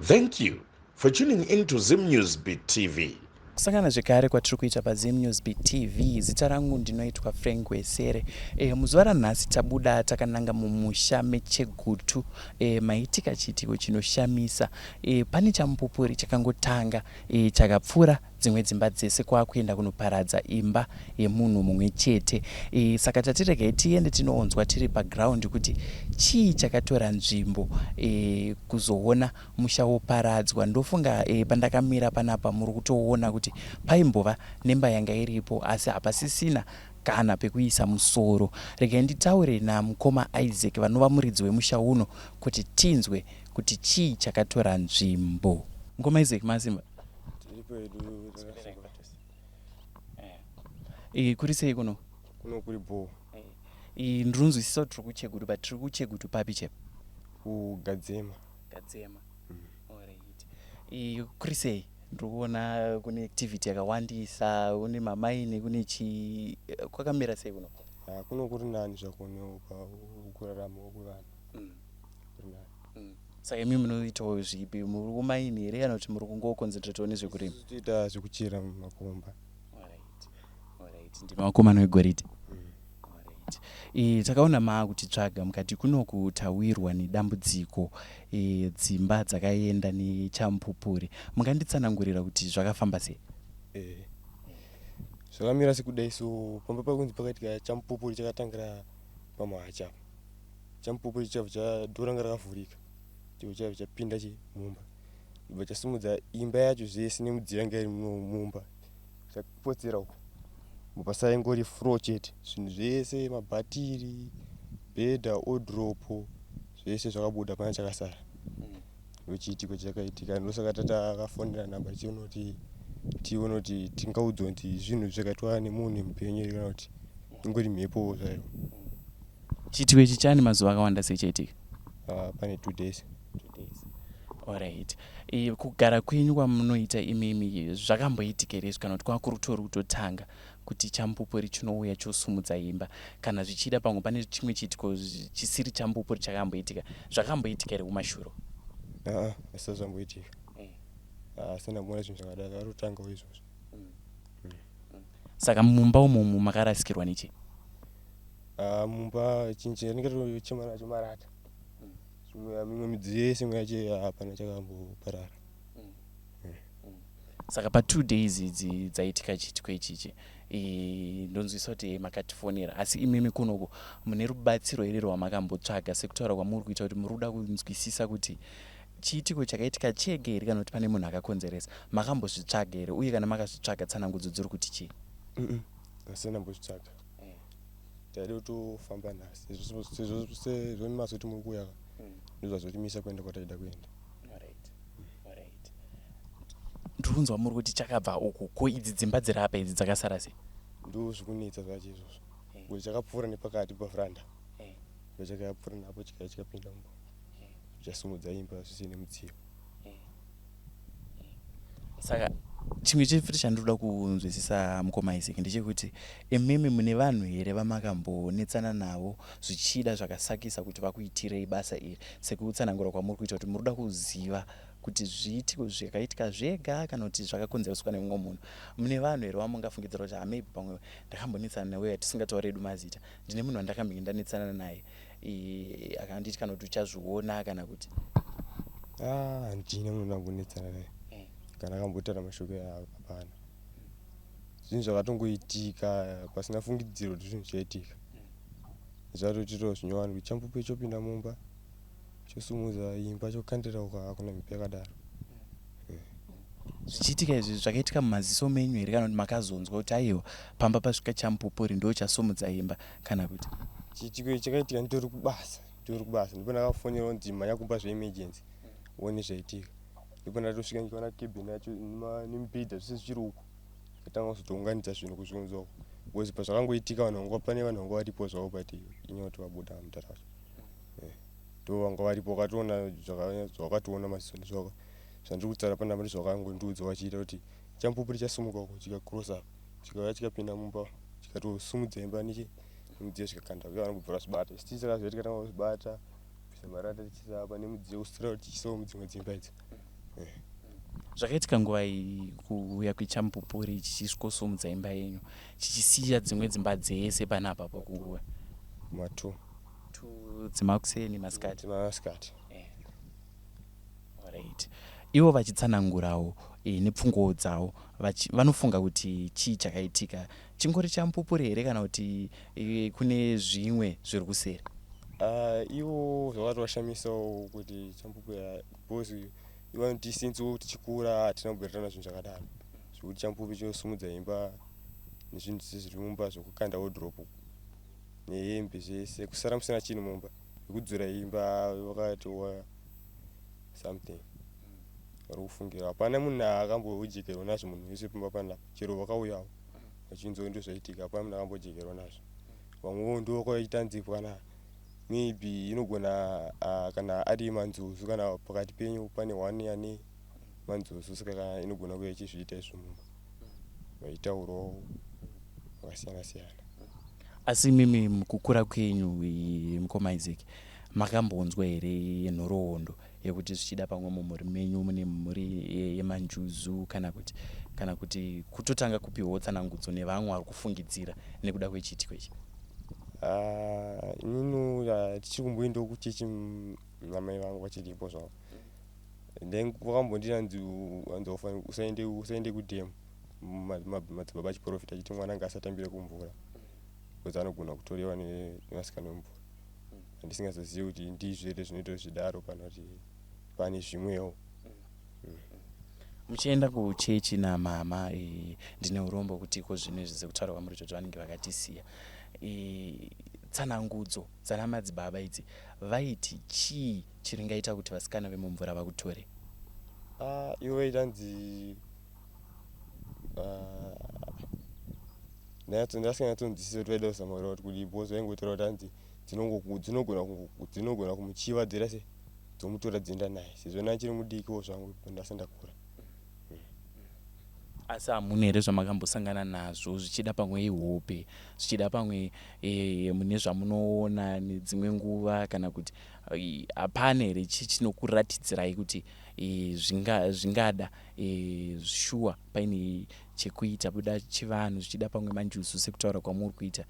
Thank you for tuning in to Zim News Beat TV. Kusangana zvekare kwatiri kuita paZim News Beat TV. Zita rangu ndinoitwa Frank Wesere. Muzuva ranhasi tabuda takananga mumusha meChegutu. Maitika chiitiko chinoshamisa. Pane chamupupuri chakangotanga chakapfuura dzimwe dzimba dzese kwakuenda kunoparadza imba yemunhu mumwe chete. Saka tati regai tiende tinoonzwa tiri paground kuti chii chakatora nzvimbo kuzoona musha woparadzwa. Ndofunga pandakamira panapa muri kutoona kuti paimbova nemba yanga iripo asi hapasisina kana pekuisa musoro. Regai nditaure namukoma Isaac vanova muridzi wemusha uno kuti tinzwe kuti chii chakatora nzvimbo. Mukoma Isaac masimba? Tiripo hedu takasimba. Kuri sei kuno? Kuno kuri bhoo. Ndinonzwisisa kuti tiri kuChegutu, but tiri kuChegutu papi chepo? KuGadzema. Gadzema. Alright. Kuri sei? Ndiri kuona kune activity yakawandisa, kune mamaini, kune chii, kwakamira sei kuno? Ah, kuno kuri nani zvako kurarama kwevanhu. Kuri nani. Saka imi munoitawo zvipi? Muri kumaini here kana kuti muri kungoconcentratewo nezvekurima? Isusu toita zvekuchera makomba. Alright. Alright. Ndimi vakomana vegoridhe. Alright. Takaona maakutitsvaga mukati kunoku tawirwa nedambudziko, dzimba dzakaenda nechamupupuri. Munganditsanangurira kuti zvakafamba sei? Zvakamira sekudai so pamba pakunzi pakaitika chamupupuri chakatangira pamuhacha apa. Chamupupuri chabva cha door ranga rakavhurika chibva chabva chapinda chi mumba chibva chasimudza imba yacho zvese nemudziyo yanga iri mumba chapotsera uko mupasa ingori floor chete zvinhu zvese mabhatiri bhedha odropo zvese zvakabuda hapana chakasara. Ndochiitiko chakaitika ndosaka tatakafonera namba tichiona kuti tione kuti tingaudzwa kuti zvinhu zvakaitwa nemunhu mupenyu here kana kuti ingori mhepowo zvayo. Chiitiko ichi chane mazuva akawanda sei chaitika? Pane 2 days. 2 days. Alright. Kugara kwenyu kwamunoita imimi zvakamboitika here izvi kana kuti kwakuri kutori kutotanga kuti chamupupuri chinouya chosumudza imba kana zvichida pamwe pane chimwe chiitiko chisiri chamupupuri chakamboitika zvakamboitika here kumashure? Aa, hazvisati zvamboitika. Asina ndamboona zvinhu zvakadai zvakatotangawo izvozvo. Saka mumba umomu makarasikirwa nechii? Mumba chinhu chandinenge tochema nacho marata. Zvimwe mimwe midziyo yese imwe yacho hapana chakamboparara. Saka pa 2 days idzi dzaitika chiitiko ichichi ndonzwisa kuti makatifonera asi imimi kunoko mune rubatsiro here rwamakambotsvaga sekutaura kwamuri kuita kuti muri kuda kunzwisisa kuti chiitiko chakaitika chega here kana kuti pane munhu akakonzeresa makambozvitsvaga here uye kana makazvitsvaga tsanangudzo dziri kuti chii? Asina ndambozvitsvaga. Taida kutofamba nhasi sezvo sezvo mazoti muri kuuya ndozvazotimisa kuenda kwataida kuenda. Ndiri kunzwa muri kuti chakabva uku ko idzi dzimba dziri apa idzi dzakasara sei? Ndo zvikunetsa zvacho izvozvo kuti chakapfuura nepakati pavhuranda ndochakapfuura napo chikaya chikapinda mumba chasimudza imba zvisine mudziyo. Saka chimwe chefuti chandinoda kunzwisisa mukoma Isaac ndechekuti imimi mune vanhu here vamakambonetsana navo zvichida zvakasakisa kuti vakuitirei basa iri sekutsanangura kwamuri kuita kuti muri kuda kuziva kuti zviitiko zvakaitika zvega kana kuti zvakakonzereswa nemumwe munhu. Mune vanhu here vamungafungidzira kuti maybe pamwe ndakambonetsana neuya tisingatauri hedu mazita ndine munhu wandakambenge ndanetsana naye akanditi kana kuti uchazviona kana kuti Ah, handina munhu ndambonetsana naye kana akambotaura mashoko hapana. Zvinhu zvakatongoitika pasina fungidziro kuti zvinhu zvichaitika. Zvatoitirawo zvinyowani kuti chamupupuri chopinda mumba chosumudza imba chokandira uko hakuna mhepo yakadaro. Zvichiitika izvi zvakaitika mumaziso menyu here kana kuti makazonzwa kuti aiwa pamba pasvika chamupupuri ndo chasumudza imba kana kuti? Chiitiko ichi chakaitika nditori kubasa, nditori kubasa ndipo ndakafonerwa kunzi mhanya kumba zveemergency uone zvaitika. Ndipo ndatosvika ndichiona cabin yacho nemibhedha zvese zvichiri uko. Ndatanga kuzotounganidza zvinhu kuzviunza uko because pazvakangoitika vanhu vanga pane vanhu vanga varipo zvavo but inyaya kuti vabuda mudhara wacho. Ndo vanga varipo vakatoona zvavakatoona maziso ndizvaka zvandiri kutaura panapa ndizvakangondiudza vachiita kuti chamupupuri chasimuka uko chikacross apa chikauya chikapinda mumba chikatosumudza imba nechi nemudziyo zvikakanda uye vanobva vazvibata isu tisakazviita tikatanga kuzvibata kubvisa marata tichiisa apa nemudziyo kuswera tichiisawo mudzimwe dzimba idzi. Zvakaitika nguva iyi kuuya kwechamupupuri chichisvikosimudza imba yenyu chichisiya dzimwe dzimba dzese panapa pakuuya. Ma2. 2 dzemakuseni, masikati? Masikati. Alright. Ivo vachitsanangurawo nepfungwawo dzavo, vanofunga kuti chii chakaitika? Chingori chamupupuri here kana kuti kune zvimwe zviri kuseri? Ivo zvakatovashamisawo kuti chamupupuri, because ivanoti since tichikura hatina kubwirirana zvinhu zvakadaro, zvekuti chamupupuri chinosumudza imba nezvinhu zvese zviri mumba, zvekukanda wardrobe nehembe zvese, kusara musina chinhu mumba, zvekudzura imba. Vakatiwa something vari kufungira. Hapana munhu akambojekerwa nazvo. Munhu wese pamba panapa, chero vakauyawo vachinzwa ndo zvaitika, hapana munhu akambojekerwa nazvo. Vamwewo ndo vakaita nzipwa, kana maybe inogona kana ari manjuzu, kana pakati penyu pane one ane manjuzu, saka kana inogona kuya ichizviita izvo mumba, vaitaurawo vakasiyana siyana. Asi mimi mukukura kwenyu, mukoma Isaac, makambonzwa here nhoroondo yekuti zvichida pamwe mumhuri menyu mune mhuri yemanjuzu, kana kuti kutotanga kupiwawo tsanangudzo nevamwe vari kufungidzira nekuda kwechiitiko ichi? Ah, inini tichiri kumboendawo kuchechi namai vangu vachiripo zvavo. Then vakambonditi hanzi usaende kudhemu. Madzibaba achiprofita achiti mwana ngaasatambire kumvura because anogona kutorewa nevasikana vemvura. Handisingazozivi kuti ndizvo here zvinoita zvidaro kana kuti pane zvimwewo. Muchienda kuchechi namama, ndine urombo kuti iko zvino izvi, sekutaura kwamuri kuti vanenge vakatisiya, tsanangudzo dzana madzibaba idzi vaiti chii chiringaita kuti vasikana vemumvura vakutore? Ah, ivo vaitanzi ndasinganyatsonzwisisa kuti vaida kuzama kuti kudii, because vaingotaura kuti hanzi dzinogona kumuchiva dzera se dzomutora dzienda naye, sezvo ndachiri mudikiwo zvangu, ndasati ndakura. Asi hamuna here zvamakambosangana nazvo, zvichida pamwe ihope, zvichida pamwe mune zvamunoona nedzimwe nguva, kana kuti hapana here chinokuratidzirai kuti zvingada shuwa paine chekuita, buda chivanhu, zvichida pamwe manjuzu sekutaura kwamuri kuita?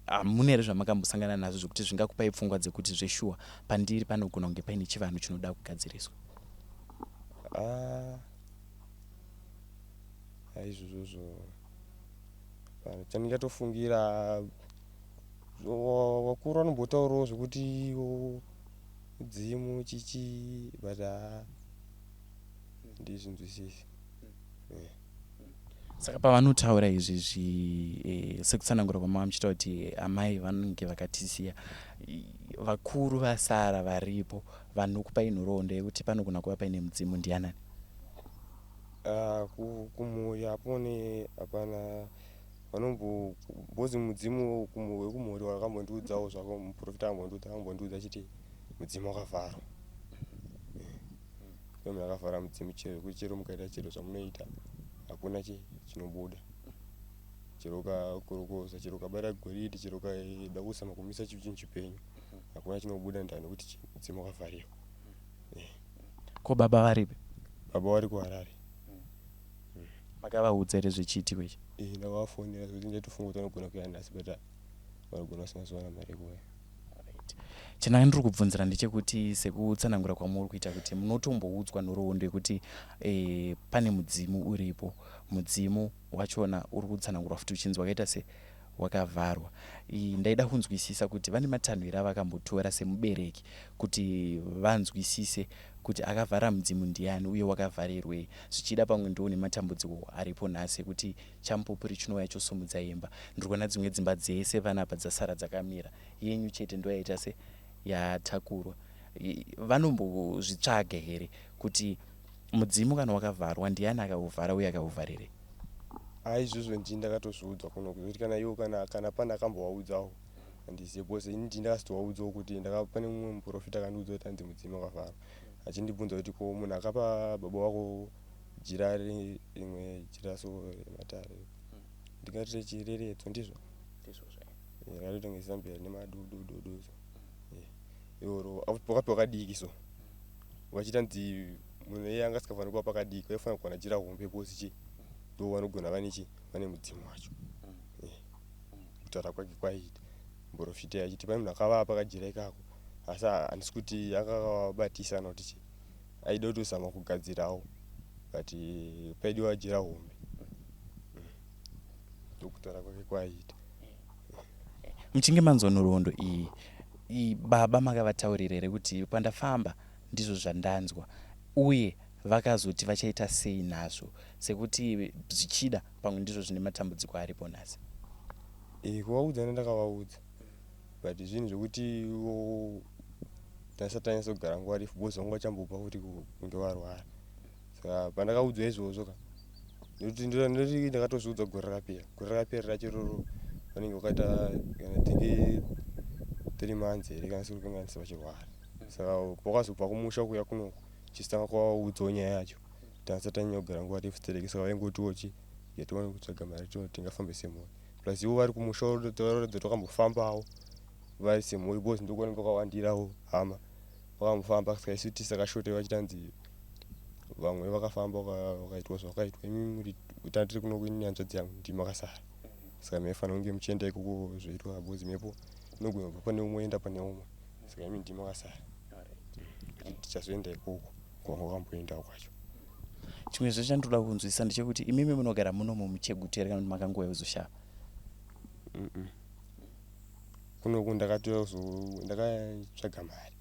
Hamuna here zvamakambosangana nazvo zvekuti zvingakupai pfungwa dzekuti zveshuwa pandiri panogona kunge paine chivanhu chinoda kugadziriswa? Ah, aizvozvozvo chandingatofungira, vakuru vanombotaurawo zvekuti dzimu chichi, but haa, ndizvinzwisisi. Saka pavanotaura izvizvi, sekutsanangura kwamava muchiita kuti amai vanenge vakatisiya, vakuru vasara varipo vanokupai nhoroondo yekuti panogona kuva paine mudzimu ndianani? Ah, kumhuri hapone, hapana vanombo, because mudzimu wekumhuri wakambondiudzawo zvako, muprofita akambondiudza achiti mudzimu wakavharwa. Kune munhu akavhara mudzimu, chero kuti chero mukaita chero zvamunoita, hakuna chinobuda, chero ukakorokoza, chero ukabata goridhe, chero ukaida kuzama kumisa chinhu chipenyu, hakuna chinobuda ndaa nekuti mudzimu wakavhariwa. Ko baba varipi? Baba vari kuHarare. Makavaudza here zvechiitiko ichi? Ndakavafonera zvekuti ndaitofunga kuti vanogona kuuya nhasi, but vanogona vasina kuzowana mari yekuuya. Chandanga ndiri kubvunzira ndechekuti sekutsanangura kwamuri kuita kuti munotomboudzwa nhoroondo yekuti pane mudzimu uripo, mudzimu wachona uri kutsanangurwa futi uchinzi wakaita se wakavharwa. Ndaida kunzwisisa kuti vane matanho here avakambotora semubereki kuti vanzwisise kuti akavhara mudzimu ndiani uye wakavharirwei. Zvichida pamwe ndo nematambudziko aripo nhasi ekuti chamupupuri chinouya chosumudza imba. Ndiri kuona dzimwe dzimba dzese panapa dzasara dzakamira, yenyu chete ndo yaita se yatakurwa. Vanombozvitsvaga here kuti mudzimu kana wakavharwa, ndiani akauvhara uye akauvharirei? Hai, izvozvo ndii ndakatozviudzwa kuno, kuti kana iwo kana pane akambovaudzawo handizive, because ini ndii ndakazitovaudzawo kuti pane mumwe muprofita akandiudza kuti hanzi mudzimu wakavharwa, achindibvunza kuti ko munhu akapa baba wako jira, rimwe jira so rematare, ndingati rechireredzo, ndizvo rakatoita kunge zambia rine madudududu so, iroro wakapiwa kadiki so, vachiita nzi Munhu iye anga asingafaniri kuva pakadiki, vaifanira kuwana jira hombe because chi ndo vanogona vane chi vane mudzimu wacho. Kutaura kwake kwaiita muprofita achiti pane munhu akavapa kajira ikako, asi handisi kuti anga akavabatisa kana kuti chii, aida kutozama kugadzirawo but paidiwa jira hombe. Ndokutaura kwake kwaiita. Muchinge manzwa nhoroondo iyi, baba makavataurira here kuti pandafamba ndizvo zvandanzwa, uye vakazoti vachaita sei nazvo, sekuti zvichida pamwe ndizvo zvine matambudziko aripo nhasi? Kuvaudza ndakavaudza, but zvinhu zvekuti tasati tanyatsogara nguva refu because vanga vachambobva futi kunge varwara. Saka pandakaudzwa izvozvo ka, nekuti ndinoti ndakatozviudzwa gore rakapera. Gore rakapera racho iroro vanenge vakaita kana tenge 3 months here kana siri kukanganisa vachirwara. Saka pakazobva kumusha kuuya kunoku tichitanga kuvaudzawo nyaya yacho, tasati tanyanya kugara nguva refu stereki. Saka vaingotiwo chi tione kutsvaga mari tingafambe semhuri. Plus ivo vari kumusha varatidza kuti vakambofambawo vari semhuri because ndokwanenge kwakawandirawo hama. Vakambofamba saka isu tisakashota vachitanzi vamwe vakafamba vakaitwa zvavakaitwa, imi muri tiri kuno ini nehanzvadzi yangu ndimi makasara. Saka maifanira kunge muchienda ikoko zvoitwa because mhepo inogona kubva pane umwe yoenda pane umwe. Saka imi ndimi makasara, tichazoenda ikoko kwanga wakamboendawo kwacho. Chimwe zve chandinoda kunzwisisa ndechekuti imimi munogara munomu muChegutu here kana kuti makangouya kuzoshava? Kunoku ndakatsvaga mari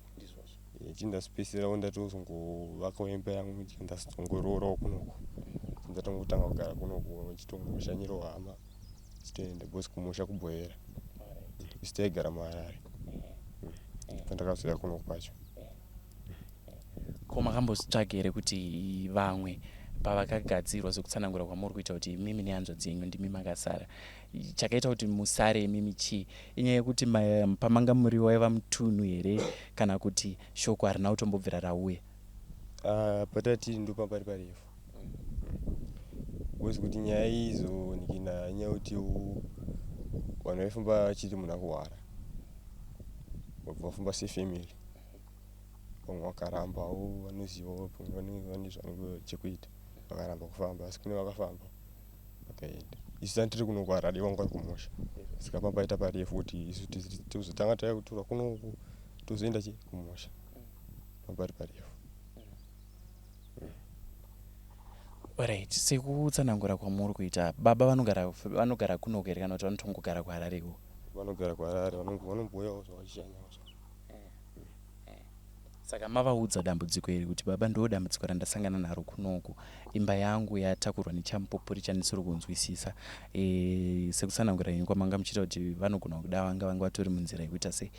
chindasipeserawo ndatozongovakawo imba yangu, ndazongoroorawo kunoku, ndatongotanga kugara kunoku ndichitongoshanyirawo hama tichitoenda because kumusha kuBohera, isu taigara muHarare pandakazouya kunoku kwacho. Ko makambotsvaga here kuti vamwe pavakagadzirwa, sekutsanangura kwamuri kuita kuti imimi nehanzvadzi yenyu ndimi makasara, chakaita kuti musare imimi chii? Inyaya yekuti pamanga muri waiva mutunhu here kana kuti shoko harina kutombobvira rauya? Patati ndopamba pari parefu because kuti nyaya izonikina inyaya yekuti vanhu vaifamba vachiti munhu akurwara vabva vafamba sefamily, vamwe vakarambawo, vanozivawo pamwe vane zvanenge chekuita vakaramba kufamba, asi kune vakafamba vakaenda. Isu tanga tiri kuno kuHarare, vanga vari kumusha, saka pambaita parefu kuti isu tozotanga tauya kutorwa kunoku tozoenda chi kumusha, pambari parefu. Alright, sekutsanangura kwamuri kuita, baba vanogara kunoku here kana kuti vanotongogara kuHarare ikoko? Vanogara kuHarare, vanombouyawo zvavachishanyawo zvavo. Saka mavaudza dambudziko iri kuti baba ndo dambudziko randasangana naro kunoku, imba yangu yatakurwa nechamupupuri chandisiri kunzwisisa, sekutsanangura henyu kwamanga muchiita kuti vanogona kuda vanga vatori munzira yekuita sei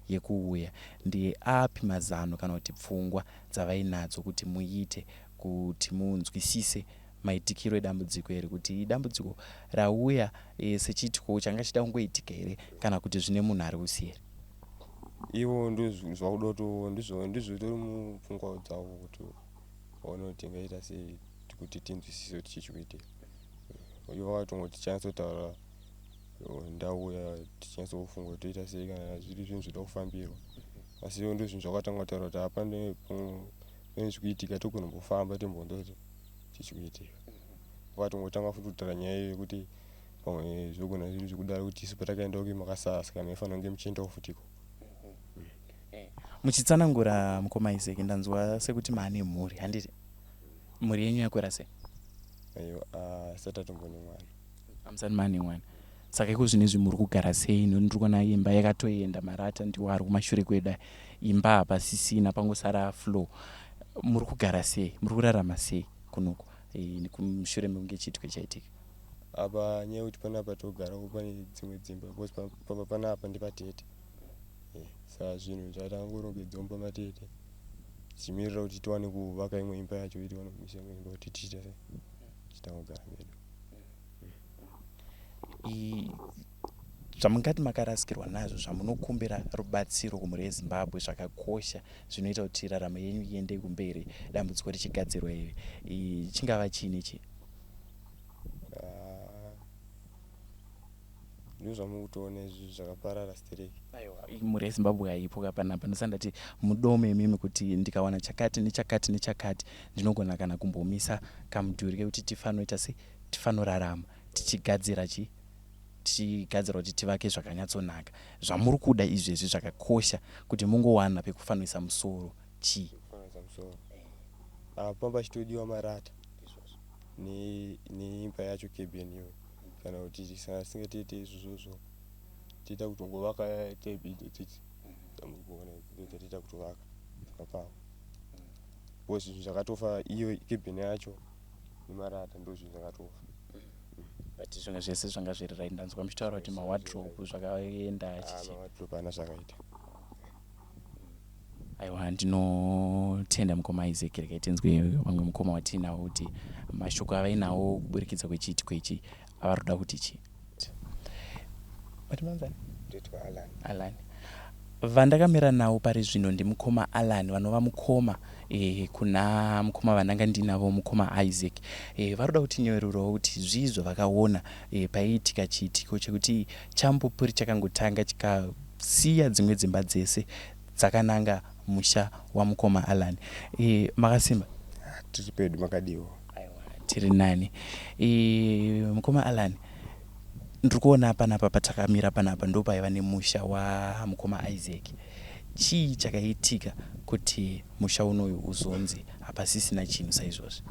yekuuya, ndeapi mazano kana kuti pfungwa dzavainadzo kuti muite kuti munzwisise maitikiro edambudziko iri, kuti idambudziko rauya sechiitiko changa chida kungoitika here kana kuti zvine munhu ari kuseri? Ivo ndozvakuda kuto ndizvo ndizvo mupfungwa dzavo kuti vaone kuti tingaita sei kuti tinzwisise kuti chii chikuitika. Ivo vakatongoti tichanyatsotaura ndauya tichinyatsofunga kuti toita sei kana zviri zvinhu zvoda kufambirwa, asi ivo ndozvinhu zvakatanga kutaura kuti hapane pane zvikuitika, togona kumbofamba timbonzwa kuti chii chikuitika. Vakatongotanga futi kutaura nyaya iyo yekuti pamwe zvogona zviri zvekudaro kuti isu patakaenda uko makasara, saka maifanira kunge muchiendawo futi ikoko. Muchitsanangura mukoma Isaac, ndanzwa sekuti maane mhuri, handiti? Mhuri yenyu yakura sei? Aiwa, asati atombone mwana. Hamusati maane mwana. Saka iko zvinezvi muri kugara sei? Nekuti ndiri kuona imba yakatoenda, marata ndiwo ari kumashure kwedu aya, imba hapasisina, pangosara floor. Muri kugara sei? Muri kurarama sei kunoku mushure mekunge chiitiko chaitika? Apa nyaya yekuti panapa togarawo pane dzimwe dzimba because pamba panapa ndepatete, saka zvinhu zvatangorongedzawo mumba matete tichimirira kuti tiwane kuvaka imwe imba yacho, tiwane kumisa imwe imba kuti tichiita sei tichitanga kugara medu. Zvamungati makarasikirwa nazvo zvamunokumbira rubatsiro kumhuri yeZimbabwe zvakakosha zvinoita kuti raramo yenyu iende kumberi dambudziko richigadzirwa iri, chingava chii nechii? Ndozvamukutoona izvi zvakaparara stereki. Aiwa, mhuri yeZimbabwe haipo ka panapa. Ndosaka ndati mudome imimi kuti ndikawana chakati nechakati nechakati ndinogona kana kumbomisa kamudhuri kekuti tifanoita sei, tifanorarama tichigadzira chi tichigadzira kuti tivake zvakanyatsonaka. Zvamuri kuda izvezvi zvakakosha kuti mungowana pekufanoisa musoro chii? Pekufanoisa musoro. Apa pamba pachitodiwa marata neimba yacho cabin iyoyo kana kuti tisingatiite izvozvozvo tiita kutongovaka type idzo dzidzi dzamuri kuona idzi ndodzatiita kutovaka ipapo because zvinhu zvakatofa iyo cabin yacho nemarata ndozvinhu zvakatofa. But zvimwe zvese zvanga zviri right. Ndanzwa muchitaura kuti mawardrobe zvakaenda chichi. Mawardrobe haana zvakaita. Aiwa ndinotenda mukoma Isaac, regai tinzwe vamwe mukoma watiinawo kuti mashoko avainawo kuburikidza kwechiitiko ichi avari kuda kuti chii. Mati manzani? Ndoitwa Alan. Alan. Vandakamira navo pari zvino ndimukoma Alan vanova mukoma e, kuna mukoma vandanga ndinavo mukoma Isaac. E, vari kuda kutinyeverurawo kuti zvii zvavakaona e, paiitika chiitiko chekuti chambopuri chakangotanga chikasiya dzimwe dzimba dzese dzakananga musha wamukoma Alan. E, makasimba? Tiri pedu makadiwo. Aiwa tiri nani. E, mukoma Alan ndiri kuona panapa patakamira panapa ndopaiva nemusha wamukoma Isaac. Chii chakaitika kuti musha unoyu uzonzi hapasisina chinhu saizvozvi?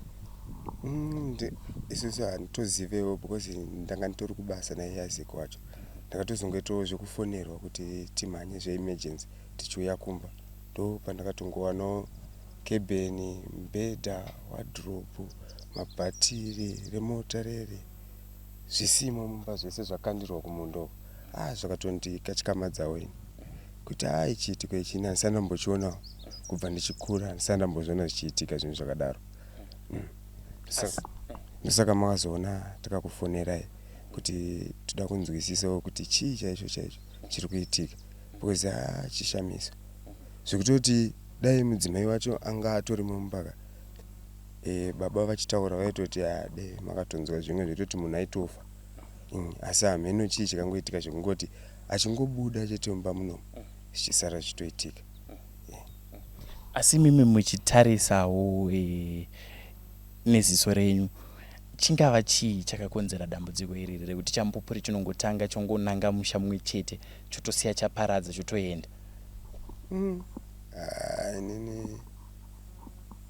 Isusu handitozivewo because ndanga nditori kubasa naiye Isaac wacho. Ndakatozongoitawo zvekufonerwa kuti timhanye zveemergency tichiuya kumba. Ndopandakatongowanawo kebheni, mubhedha, wadhiropu, mabhatiri remota rere zvisimo mumba zvese zvakandirwa kumunda uko. Ah zvakatondikatyamadzawo ini kuti haa chiitiko ichi ini handisati ndambochionawo kubva ndichikura handisati ndambozviona zvichiitika zvinhu zvakadaro. Ndosaka makazoona takakufonerai kuti toda kunzwisisawo kuti chii chaicho chaicho chiri kuitika because haa chishamiso zvekutoti dai mudzimai wacho anga atorimo mumba ka e, baba vachitaura vaitoti haa dai makatonzwa zvimwe zvekutoti munhu aitofa asi hameno chii chakangoitika chekungoti achingobuda chete mumba munomu zvichisara zvichitoitika. Asi imimi muchitarisawo e, neziso renyu chingava chii chakakonzera dambudziko iriri rekuti chamupupuri chinongotanga chongonanga musha mumwe chete chotosiya chaparadza chotoenda? Ah, inini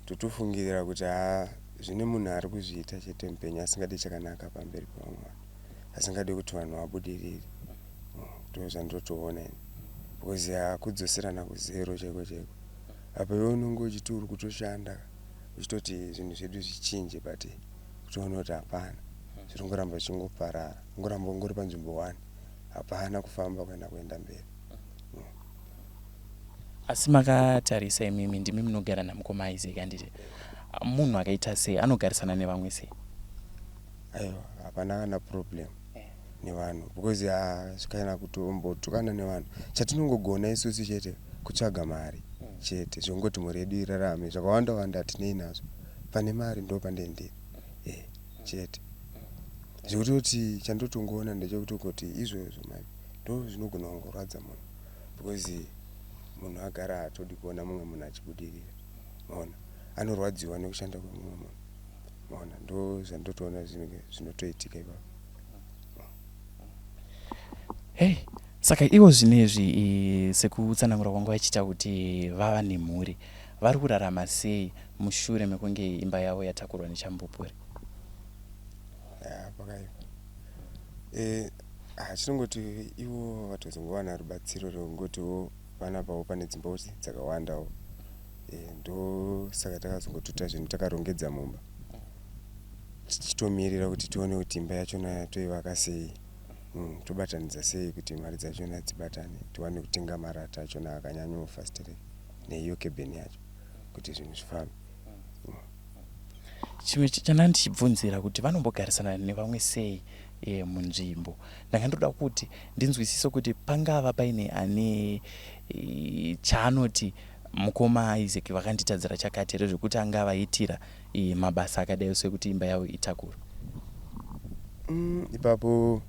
totofungirira kuti haa zvine munhu ari kuzviita chete mupenyu asingadi chakanaka pamberi pevamwe vanhu asingadi kuti vanhu vabudirire ndozvandotoona ini because hakudzoserana kuzero chaiko chaiko apa iwe unenge uchiti uri kutoshanda uchitoti zvinhu zvedu zvichinje but kutoona kuti hapana zviri kungoramba zvichingoparara ungoramba ungori panzvimbo one hapana kufamba kuenda kuenda mberi. Asi makatarisa imimi ndimi munogara namukoma Isaac handiti? Munhu akaita sei anogarisana nevamwe sei? Aiwa hapana kana problem nevanhu because kana kutombotukana nevanhu chatinongogona isusu chete kutsvaga mari chete zvongoti mhuri yedu irarame zvakawanda wanda hatinei nazvo pane mari ndo pandee ndiri eh, chete zvekutoti chandotongoona ndechekutongoti izvozvo mari ndo zvinogona kungorwadza munhu because munhu agara haatodi kuona mumwe munhu achibudirira maona anorwadziwa nekushanda kwemumwe munhu maona ndo zvandotoona zvinenge zvinotoitika ipapo. Hey, saka ivo zvinezvi e, sekutsanangura kwangu vachiita kuti vava nemhuri vari kurarama sei mushure mekunge imba yavo yatakurwa nechambupuri? Ya, pakaipa e, tinongoti ivo vatozongowana rubatsiro rwekungotiwo panapawo pane dzimba dzakawandawo e, ndosaka takazongotuta zvinhu takarongedza mumba tichitomirira kuti tione kuti imba yachona toivaka sei tobatanidza sei kuti mari dzachona dzibatane tiwane kutenga marata achona akanyanyofa stereki neiyo kebheni yacho kuti zvinhu zvifambe. Chimwe chandanga ndichibvunzira kuti vanombogarisana nevamwe sei e, munzvimbo. Ndanga ndoda kuti ndinzwisise kuti pangava paine ane e, chaanoti mukoma Isaac vakanditadzira chakati here zvekuti angavaitira e, mabasa akadai sekuti imba yavo itakurwe. Ipapo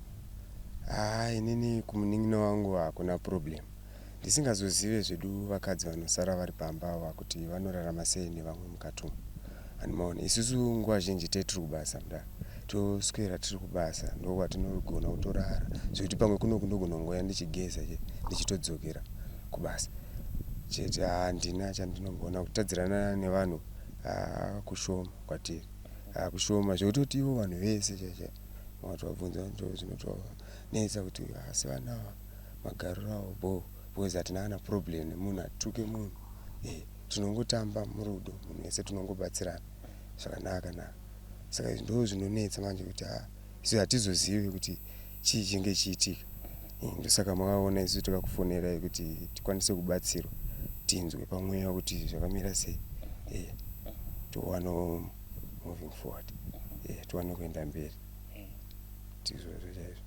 Haa inini kumunin'ina wangu hakuna problem. Ndisingazozive zvedu vakadzi vanosara vari pamba ava kuti vanorarama sei nevamwe mukati umu. Handimaona isusu nguva zhinji tee tiri kubasa mudara. Toswera tiri kubasa ndokwatinogona kutorara zvekuti pamwe kunoku ndogona kungouya ndichigeza chete ndichitodzokera kubasa chete. Handina chandinomboona kutadzirana nevanhu haa kushoma kwatiri. Haa kushoma zvekutoti ivo vanhu vese chaivo chaivo Wakatovabvunza ndozvinotovanetsa kuti asi vana ava magariro avo bhoo because hatina kana problem nemunhu hatituke munhu eh, tinongotamba murudo munhu wese tinongobatsirana zvakanaka naka saka izvi ndo zvinonetsa manje kuti ah, isu hatizozivi kuti chii chinge chiitika eh, ndosaka makaona isu takakufonerai kuti tikwanise kubatsirwa tinzwe pamweya kuti zvakamira sei eh, towanawo moving forward eh, tiwane kuenda mberi ndizvozvo chaizvo.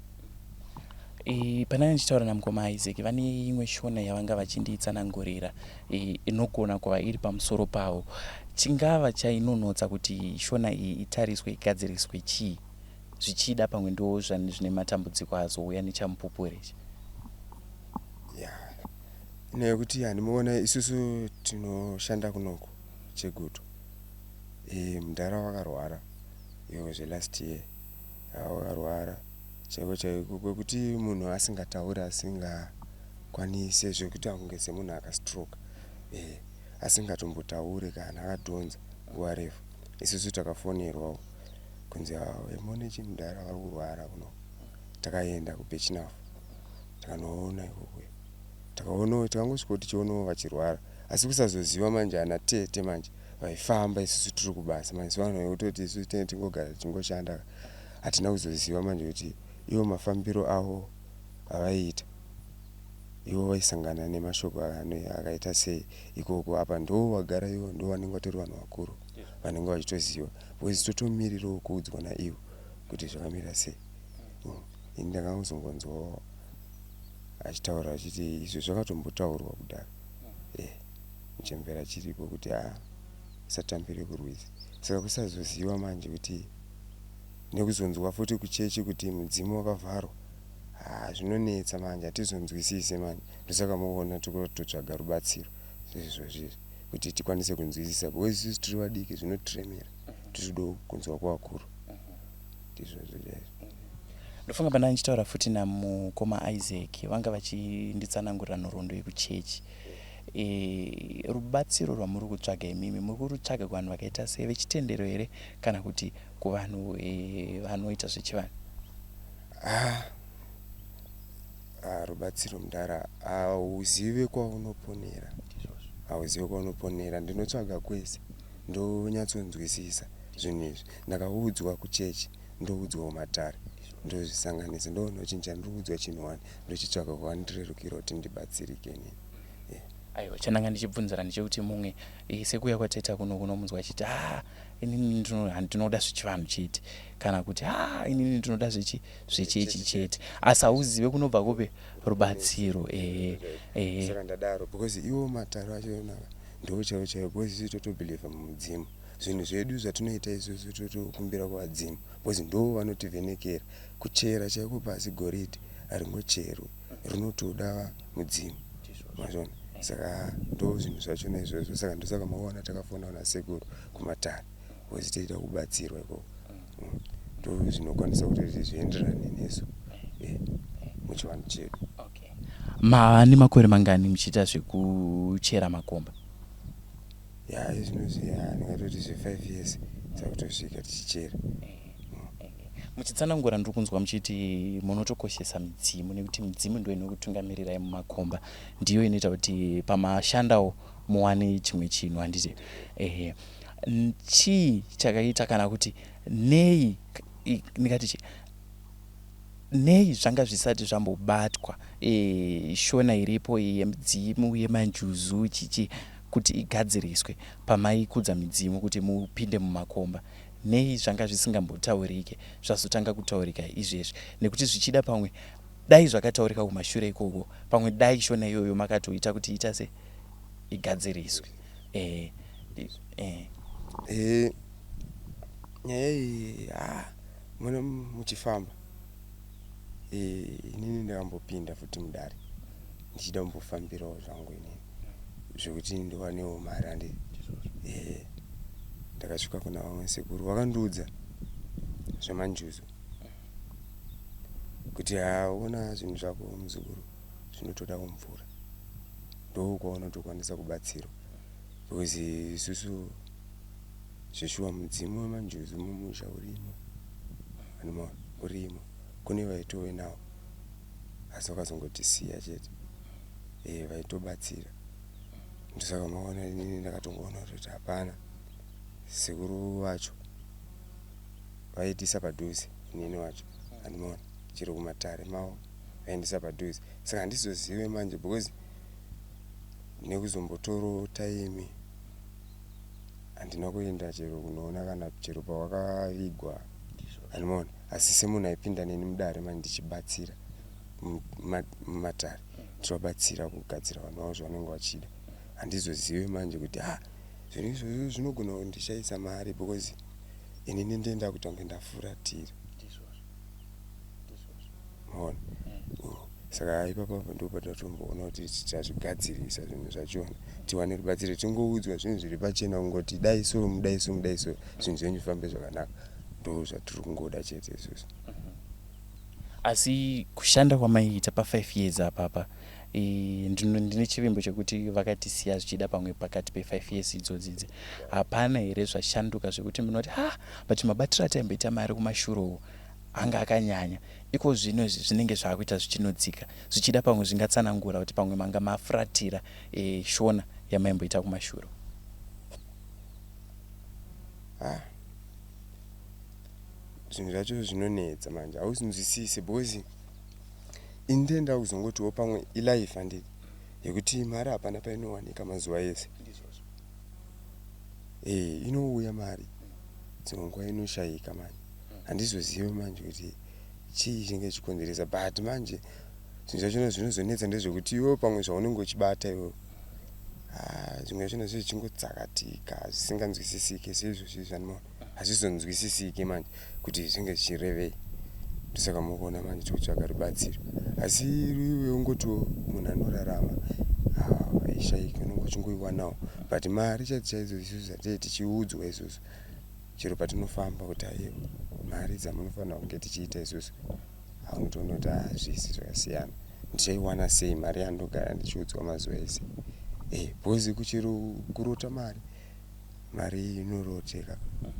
E, pandanga ndichitaura namukoma Isaac vane imwe shona yavanga vachinditsanangurira e, inogona kuva iri pamusoro pavo. Chingava chainonotsa kuti shona iyi itariswe igadziriswe chii? Zvichida pamwe ndo zvine matambudziko azouya nechamupupuri ichi. Ya, nekuti handimuona isusu tinoshanda kunoku Chegutu. Eh mudhara wakarwara iwo zvelast year wakarwara chaiko chaiko kwekuti munhu asingatauri asingakwanise zvekuita kunge semunhu akastroke eh asingatombotaure kana akadhonza nguva refu isusu takafonerwawo kunzi mone chimudhara vari kurwara kuno takaenda kubechinafu takanoona ikoko takaonawo takangosvika tichionawo vachirwara asi kusazoziva manje ana tete manje vaifamba isusu tiri kubasa manje sevanhu vekutoti isusu tinenge tingogara tichingoshanda hatina kuzoziva manje kuti ivo mafambiro avo avaiita ivo vaisangana nemashoko akaita sei ikoko apa ndo vagara ivo ndo vanenge vatori vanhu vakuru vanenge vachitoziva because totomirirawo kuudzwa naivo kuti zvakamira sei mm. ini ndakangozongonzwawo achitaura achiti izvo zvakatombotaurwa kudhara eh, muchembere achiripo kuti haa usatambire kurwizi saka kusazoziva manje kuti nekuzonzwa futi kuchechi kuti mudzimu wakavharwa haa zvinonetsa manje hatizonzwisise manje ndosaka muona tikutotsvaga rubatsiro zvezvozvizvi kuti tikwanise kunzwisisa because isusu tiri vadiki zvinotiremera tirido kunzwa kuvakuru ndizvozvo chaizvo. Ndofunga pandanga ndichitaura futi namukoma Isaac vanga vachinditsanangurira nhoroondo yekuchechi. E, rubatsiro rwamuri kutsvaga imimi muri kurutsvaga kuvanhu vakaita sei vechitendero here kana kuti kuvanhu e, vanoita zvechivanhu? Ah, ah, rubatsiro mudhara hauzive kwaunoponera hauzive kwaunoponera ndinotsvaga kwese ndonyatsonzwisisa zvinhu izvi ndakaudzwa kuchechi ndoudzwa kumatare ndozvisanganisa ndoona chinhu chandiri kuudzwa chinhu wani ndochitsvaga kwakandirerukira kuti ndibatsirike inini yeah. Aiwa chandanga ndichibvunzira ndechekuti mumwe eh, sekuuya kwataita kuno kunomunzwa achiti ah inini ndinoda zvechivanhu chete kana kuti ah inini ndinoda zvechi zvechechi chete asi hauzive kunobva kupi rubatsiro ehe ehe saka ndadaro because iwo matare acho ndo chaiwo chaiwo because isu totobhilivha mumudzimu Zvinhu zvedu zvatinoita isusu totokumbira kuvadzimu because ndo vanotivhenekera. Kuchera chaiko pasi goridhe haringocherwi rinotoda mudzimu mazvona saka ndo zvinhu zvachona izvozvo saka ndosaka maona takafona kuna sekuru kumatare because teida kubatsirwa ikoko mm. ndo zvinokwanisa kuti zvienderane nesu eh, muchivanhu chedu. Okay. Mava nemakore mangani muchiita zvekuchera makomba? Ya izvinozvi ya ndingatoti zve 5 years dzakutosvika tichichera. Muchitsanangura ndiri kunzwa muchiti munotokoshesa midzimu nekuti midzimu ndiyo inokutungamirirai mumakomba ndiyo inoita kuti pamashandawo muwane chimwe chinhu handiti ehe chii chakaita kana kuti nei ndingati chii Nei zvanga zvisati zvambobatwa e, shona iripo iyi yemidzimu yemanjuzu chichi kuti igadziriswe pamaikudza midzimu kuti mupinde mumakomba nei zvanga zvisingambotaurike zvazotanga kutaurika izvezvi nekuti zvichida pamwe dai zvakataurika kumashure ikoko pamwe dai shona iyoyo makatoita kuti ita se igadziriswe e, e. E, nyaya iyi ah, Mune muchifamba Inini ndakambopinda futi mudare ndichida kumbofambirawo zvangu inini zvekuti ndiwanewo mari handi. Ndakasvika kuna vamwe sekuru vakandiudza zvemanjuzu kuti haona zvinhu zvako muzukuru zvinotoda kumvura ndokwaunotokwanisa kubatsirwa because isusu zveshuwa mudzimu wemanjuzu mumusha urimo anoma urimo kune vaitove nawo asi vakazongotisiya chete e, vaitobatsira ndosaka maona inini ndakatongoona kuti hapana sekuru vacho vaitisa padhuze inini wacho andimaona chero kumatare mavo vaendesa padhuze saka handizozive manje because nekuzombotoro taimi handina kuenda chero kunoona kana chero pawakavigwa andimaona asi semunhu aipinda neni mudare manje ndichibatsira mumatare ndichivabatsira kugadzira vanhu vavo zvavanenge vachida handizozive manje kuti ha zvinhu izvozvo zvinogona kundishaisa mari because inini ndenda kuita kunge ndafuratira maona saka ipapo apo ndipo patatomboona kuti tichazvigadzirisa zvinhu zvachona tiwane rubatsiro tingoudzwa zvinhu zviri pachena kungoti dai so mudai so mudai so zvinhu zvenyu zvifambe zvakanaka ndo zvatiri kungoda chete isusu. Asi kushanda kwamaiita pa5 years apapa ndine chivimbo chekuti vakatisiya zvichida pamwe pakati pe5 years idzodzi idzi hapana here zvashanduka zvekuti munoti ha but mabatiro ataimboita mari kumashure uku anga akanyanya iko zvino izvi zvinenge zvaakuita zvichinodzika zvichida pamwe zvingatsanangura kuti pamwe manga mafuratira e, shona yamaimboita kumashure. Ah. Zvinhu zvacho zvinonetsa manje hauzinzwisise because ini ndenda kuzongotiwo pamwe ilife handiti yekuti mari hapana painowanika mazuva ese eh inouya mari dzimwe nguva inoshaika manje handizozive manje kuti chii chinge chikonzeresa but manje zvinhu zvachona zvinozonetsa ndezvekuti iwewe pamwe zvaunenge uchibata iwewe ah, zvimwe zvachona zvinenge zvichingotsakatika zvisinganzwisisike seizvozvi zvandinoona hazvizonzwisisiki manje kuti zvinge zvichirevei ndosaka mukuona manje tikutsvaga rubatsiro asi iwe ungotiwo munhu anorarama haishaiki unenge uchingoiwanawo but mari chaidzo chaidzo isusu dzatee tichiudzwa isusu chero patinofamba kuti aiwa mari dzamunofanira kunge tichiita isusu aunotoona kuti hazvisi zvakasiyana ndichaiwana sei mari yandogara ndichiudzwa mazuva ese eh, because kuchero kurota mari mari inoroteka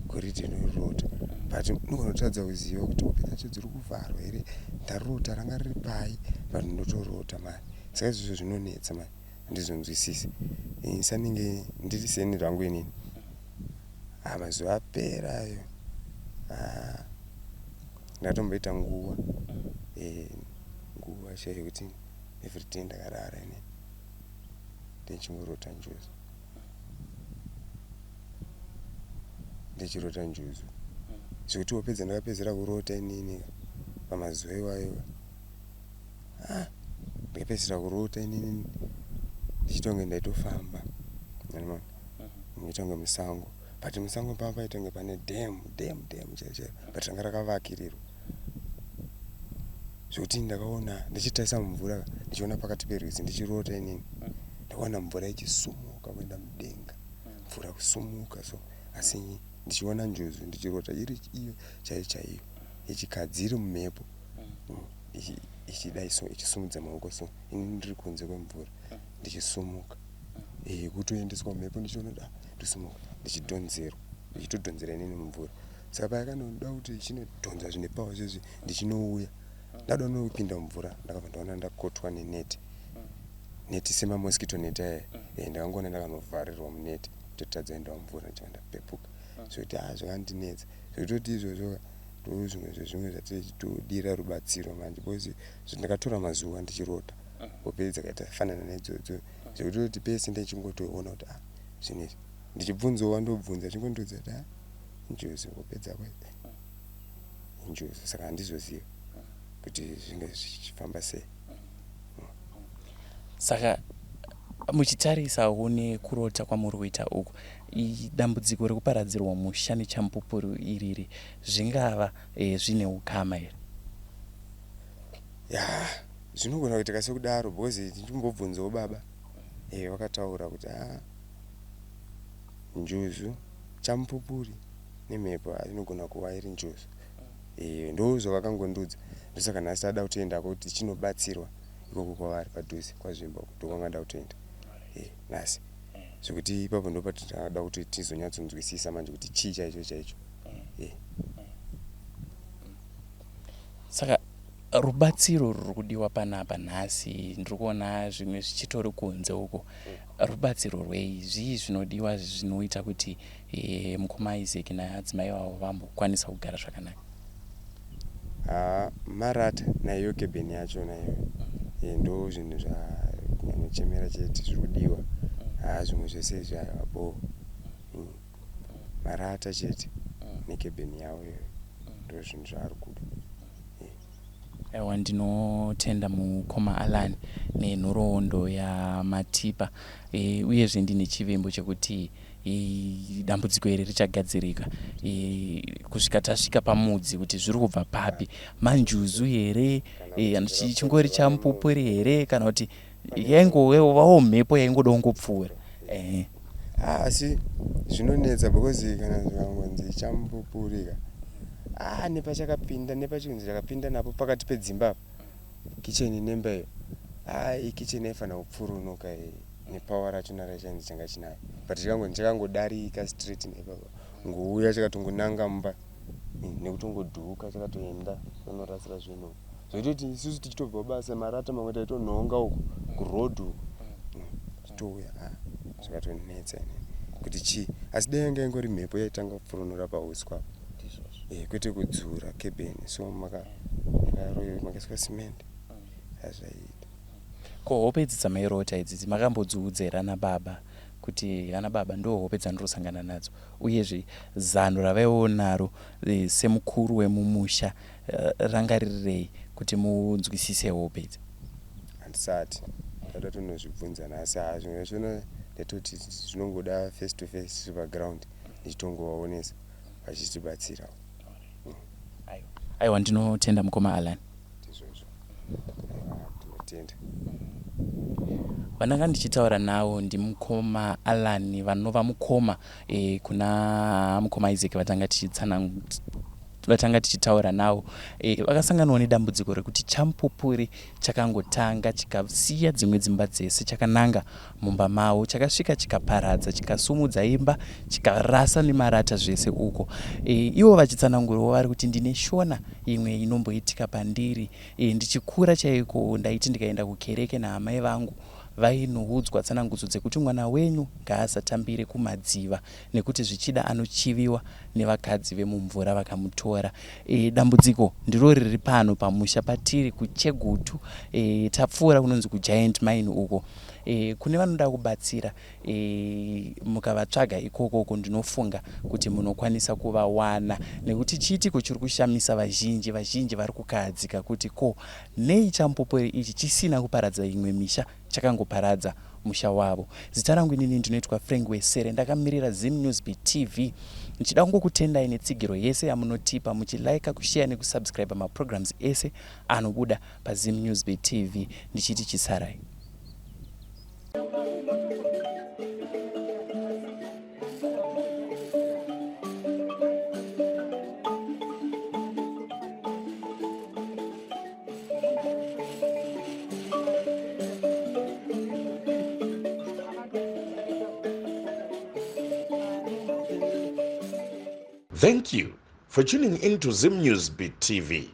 goridhe inorota but unogona kutadza kuziva kuti hope dzacho dziri kuvharwa here ndarota ranga riri pai but ndotorota mari saka izvozvo zvinonetsa mari handizonzwisisi sanenge ndiri seni zvangu inini ah, mazuva apera ayo ah, ndatomboita nguva eh, nguva chaiyo kuti everyday ndakarara ini ndichingorota njuzu ndichirota njuzu zvekuti wopedza ndakapedzera kurota inini pamazuva iwayo ah, ndakapedzera kurota inini ndichitonge ndaitofamba ndichitonge musango but musango pamba paitonge pane dam dam dam chaiyo chaiyo but ranga rakavakirirwa zvekuti ndakaona ndichitarisa mumvura ndichiona pakati perwizi ndichirota inini ndakaona mvura ichisumuka kuenda mudenga mvura kusumuka so asi ndichiona njuzu ndichirota iri iyo chaiyo chaiyo yechikadzi iri mumhepo ichidai so ichisumudza maoko so ini ndiri kunze kwemvura ndichisumuka eh, kutoendeswa mumhepo ndichiona da ndosumuka ndichidhonzerwa ndichitodhonzera inini mumvura saka payakanoda kuti ichinodhonza zvine pawa zvezvi ndichinouya ndada nokupinda mumvura ndakabva ndaona ndakotwa neneti neti semamosquito net aya eh, ndakangoona ndakanovharirwa muneti totadza enda mumvura ndichibva ndapepuka zvekuti ah zvakandinetsa zvekutoti izvozvo ndozvimwe zvezvimwe zvatitodira rubatsiro manje because ndakatora mazuva ndichirota hope dzakaita fanana neidzodzo zvekutoti pese ndichingotoona kuti ah zvinhu izvi ndichibvunzawo wandobvunza chingondiudza kuti ah njuzu hope dzako injuzu saka handizoziva kuti zvinge zvichifamba sei. Saka muchitarisawo nekurota kwamuri kuita uku, dambudziko rekuparadzirwa musha nechamupupuri iriri zvingava e, zvine ukama here? Ya, zvinogona kuitika sekudaro because ndichimbobvunzawo baba eh, vakataura kuti a ah, njuzu chamupupuri nemhepo inogona kuva iri njuzu. Eh, ndozvavakangondudza, ndosaka nhasi tada kutoendako kuti tichinobatsirwa ikoko kwavari padhuze kwaZvimba uko ndokwanga nda kutoenda eh, nhasi zvekuti ipapo ndopatinoda kuti tizonyatsonzwisisa manje kuti chii chaicho chaicho eh. Saka rubatsiro ruri kudiwa panapa nhasi, ndiri kuona zvimwe zvichitori kunze uko, rubatsiro rwei? Zvii zvinodiwa zvinoita kuti e, mukoma Isaac naadzimai vavo vambokwanisa kugara zvakanaka? Haa, marata naiyo kebheni yachona iyoyo e, ndo zvinhu zvakunyanyochemera chete zviri kudiwa. Haa, zvimwe zvese izvi aiwa bhoo. Marata chete nekebheni yavo iyoyo ndo zvinhu zvaari kuda. Aiwa, ndinotenda mukoma Alan nenhoroondo yamatipa e, uyezve ndine chivimbo chekuti e, dambudziko iri richagadzirika e, kusvika tasvika pamudzi kuti zviri kubva papi, manjuzu here e, chingori chamupupuri here kana kuti yaingovawo mhepo yaingoda kungopfuura e. Ah, asi zvinonetsa because kana zvikangonzi chamupupurika ah, nepachakapinda nepachinzi chakapinda napo pakati pedzimba apa kicheni nemba iyo ah, iyi kicheni yaifanira kupfurunuka iyi nepower rachona rachanzi changa chinayo but chikangonzi chakangodarika straight nepapa ngouya chakatongonanga mumba nekutongodhuka chakatoenda kunorasira zvinhu zvaitoti isusu tichitobva basa marata mamwe taitonhonga uko kuroad uko touya ah, zvakatonetsa ini kuti chii asi dai yanga ingori mhepo yaitanga kupfurunura pauswa apa eh, kwete kudzura kebeni so makaiswa cement hazvaiita. Ko hope idzi dzamairota idzi makambodziudza here ana baba kuti ana baba ndo hope dzandirosangana nadzo uyezve zano ravaivawo naro eh, semukuru wemumusha eh, ranga ririrei kuti munzwisise hope idzi? Handisati ndada tonozvibvunza nhasi. Haa, zvimwe zvachona ndaitoti zvinongoda face to face tiri paground ndichitongovaonesa vachitibatsirawo. Aiwa, ndinotenda mukoma Alan. Ndizvozvo, tinotenda. Vandanga ndichitaura navo ndimukoma Alan vanova mukoma e, kuna mukoma Isaac vatanga tichitsana vatanga tichitaura navo e, vakasanganawo nedambudziko rekuti chamupupuri chakangotanga chikasiya dzimwe dzimba dzese chakananga mumba mavo, chakasvika chikaparadza, chikasumudza imba, chikarasa nemarata zvese uko. E, ivo vachitsanangurawo vari kuti ndine shona imwe inomboitika pandiri e, ndichikura chaiko ndaiti ndikaenda kukereke naamai vangu vainoudzwa tsanangudzo dzekuti mwana wenyu ngaasatambire kumadziva nekuti zvichida anochiviwa nevakadzi vemumvura vakamutora. E, dambudziko ndiro riri pano pamusha patiri kuChegutu e, tapfuura kunonzi kuGiant Mine uko. E, kune vanoda kubatsira e, mukavatsvaga ikokoko ndinofunga kuti munokwanisa kuvawana nekuti chiitiko chiri kushamisa vazhinji, vazhinji vari kukahadzika kuti ko nei chamupupuri ichi chisina kuparadza imwe misha chakangoparadza musha wavo. Zita rangu inini ndinoitwa Frank Wesere, ndakamirira Zim News Beat TV ndichida kungokutendai netsigiro yese yamunotipa muchilaika, kushare nekusubscribe maprograms ese anobuda paZim News Beat TV ndichiti chisarai. Thank you for tuning in to Zim News Beat TV.